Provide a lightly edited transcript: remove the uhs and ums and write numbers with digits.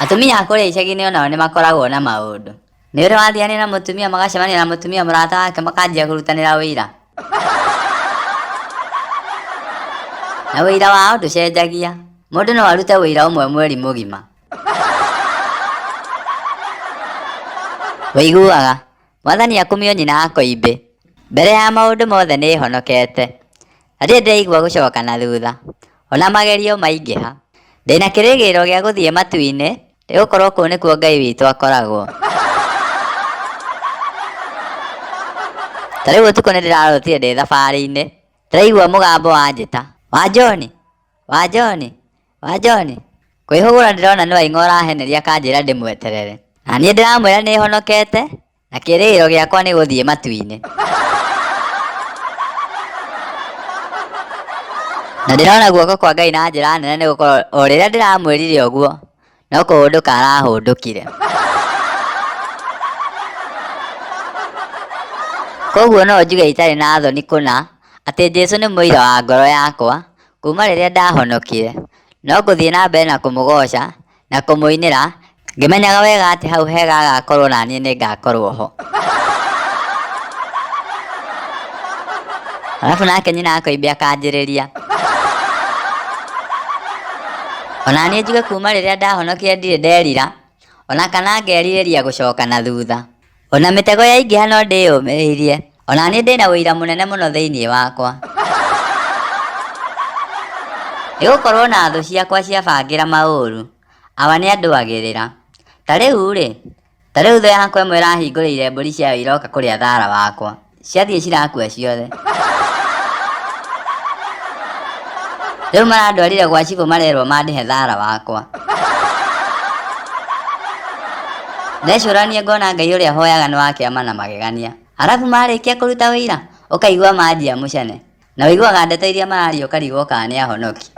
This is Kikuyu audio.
Atumia a kũrĩa icagi-inĩ onao nĩ makoragwo na maũndũ. Nĩ ũrĩ wathiania na mũtumia magacemania na mũtumia mũrata wake makanjia kũrutanĩra ũira? Na ũira wao ndũcenjagia. Mũndũ no arute ũira ũmwe mweri mũgima. Ũiguaga, Mwathani akumio nyina akoimbĩ. Mbere ya maũndũ mothe nĩ honokete. Na ndirĩ ndĩraigua gũcoka na thutha. Ona magerio maingĩha. Ndĩna kĩrĩgĩrĩro gĩa gũthiĩ matu-inĩ, nĩgũkorwo kũu nĩkuo Ngai witũ akoragwo. Ta rĩu ũtukũ nĩ ndĩrarotire ndĩ thabarĩ-inĩ, ndĩraigua mũgambo wanjĩta, wa John, wa John, wa John. Kwĩhũgũra ndĩrona nĩ Waing'wa ũraheneria akanjĩra ndĩmweterere. Na niĩ ndĩramwĩra nĩ honokete, na kĩrĩgĩrĩro gĩakwa nĩ gũthiĩ matu-inĩ. Na ndĩrona guoko kwa Ngai na njĩra nene nĩ gũkorwo o rĩrĩa ndĩramwĩrire ũguo, no kũhũndũka arahũndũkire. Koguo no njuge itarĩ na thoni kũna atĩ Jesũ nĩ mũira wa ngoro yakwa kuma rĩrĩa ndahonokire. No ngũthiĩ na mbere na kũmũgooca na kũmũinĩra ngĩmenyaga wega atĩ hau hega agakorwo na niĩ nĩ ngakorwo ho. Alafu nake nyina akoimbia akanjĩrĩria. Ona niĩ njuge kuma rĩrĩa ndahonokire ndirĩ nderira ona kana ngerirĩria gũcoka na thutha. Ona mĩtego yaingĩha no ndĩyũmĩrĩirie. Ona niĩ ndĩna ũira mũnene mũno thĩinĩ wakwa. Nĩgũkorwo na thũ ciakwa ciabangĩra maũru, Awa nĩandũagĩrĩra. Ta rĩu-rĩ, ta rĩu thũ yakwa ĩmwe ĩrahingũrĩire mbũri ciayo iroka kũrĩa thara wakwa, ciathiĩ cirakua ciothe. Rĩu marandwarire gwa cibũ marerwo mandĩhe thara wakwa. Ndecũrania ngona Ngai ũrĩa hoyaga nĩ wa kĩama na magegania. Arabu marĩkia kũruta ũira, ũkaigua manjia mũcene. Na ũiguaga ndeto iria mararia ũkarigwo kana nĩ ahonoki.